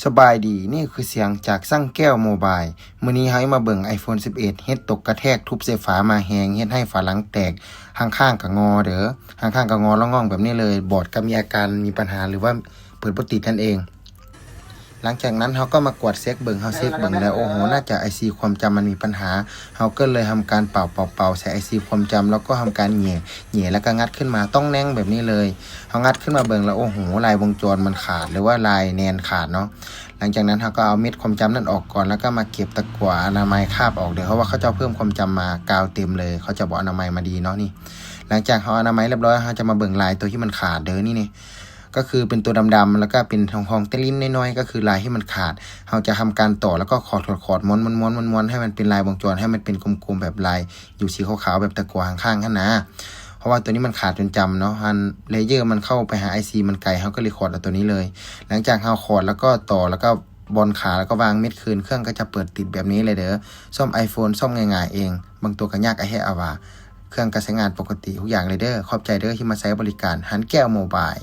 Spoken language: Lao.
ສະບາຍດີ, ນີ້ຄືສຽງຈາກຊ່າງແກ້ວໂມບາຍ. ມື້ນີ້ເຮົາມາເບິ່ງ iPhone ສິບເອັດ ເຮັດຕົກກະແທກທຸບໃສ່ຝາມາແຮງ, ເຮັດໃຫ້ຝາຫຼັງແຕກ, ຂ້າງໆກໍງໍເດີ, ຂ້າງໆກໍງໍລະງ່ອງແບບນີ້ເລີຍ, ບອດກໍມີອາການມີປັນຫາ ຫຼືວ່າເປີດບໍ່ຕິດນັ້ນເອງ. ຫຼັງຈາກນັ້ນເຮົາກໍມາກວດເຊັກເບິ່ງ, ເຮົາເຊັກເບິ່ງແລ້ວ ໂອ້ໂຫ ໜ້າຈະໄອຊີຄວາມຈຳມັນມີປັນຫາ, ເຮົາກໍເລີຍທຳການເປົ່າໆໆໃສ່ໄອຊີຄວາມຈຳ ແລ້ວກໍທຳການແຫຍ່ ແຫຍ່ ແລ້ວກໍງັດຂຶ້ນມາ ຕ້ອງແໜ່ງແບບນີ້ເລີຍ. ເຮົາງັດຂຶ້ນມາເບິ່ງແລ້ວ ໂອ້ໂຫ ລາຍວົງຈອນມັນຂາດ ຫຼືວ່າລາຍແນນຂາດເນາະ. ຫຼັງຈາກນັ້ນເຮົາກໍເອົາເມັດຄວາມຈຳນັ້ນອອກກ່ອນ ແລ້ວກໍມາເກັບຕະກົ່ວອະນາໄມຄາບອອກເດີ, ເພາະວ່າເຂົາເຈົ້າເພີ່ມຄວາມຈຳມາກາວເຕັມເລີຍ, ເຂົາເຈົ້າບໍ່ອະນາໄມມາດີເນາະນີ້. ຫຼັງຈາກເຮົາອະນາໄມຮຽບຮ້ອຍ ເຮົາຈະມາເບິ່ງລາຍຕົວທີ່ມັນຂາດເດີ, ນີ້ນີ້ ກໍຄືເປັນຕົວດຳໆ ແລ້ວກໍເປັນຮອງໆ ແຕ່ລິ້ນນ້ອຍໆ ກໍຄືລາຍທີ່ມັນຂາດ. ເຮົາຈະທຳການຕໍ່ ແລ້ວກໍຂອດໆໆ ມ້ວນໆໆໆ ໃຫ້ມັນເປັນລາຍວົງຈອນ ໃຫ້ມັນເປັນກົມໆ ແບບລາຍຢູ່ສີຂາວໆ ແບບຕະກົ່ວຂ້າງໆຫັ້ນນາ. ເພາະວ່າຕົວນີ້ມັນຂາດຈົນຈຳເນາະ, ອັນເລເຢີມັນເຂົ້າໄປຫາໄອຊີມັນໄກ, ເຮົາກໍເລີຍຂອດເອົາຕົວນີ້ເລີຍ. ຫຼັງຈາກເຮົາຂອດ ແລ້ວກໍຕໍ່ ແລ້ວກໍບ່ອນຂາ ແລ້ວກໍວາງເມັດຄືນ, ເຄື່ອງກໍຈະເປີດຕິດແບບນີ້ເລີຍເດີ. ສ້ອມ iPhone ສ້ອມງ່າຍໆເອງ, ບາງຕົວກໍຍາກອະແຮະອະຫວາ. ເຄື່ອງກໍໃຊ້ງານປົກກະຕິທຸກຢ່າງເລີຍເດີ. ຂອບໃຈເດີທີ່ມາໃຊ້ບໍລິການ ຫັ້ນແກ້ວໂມບາຍ.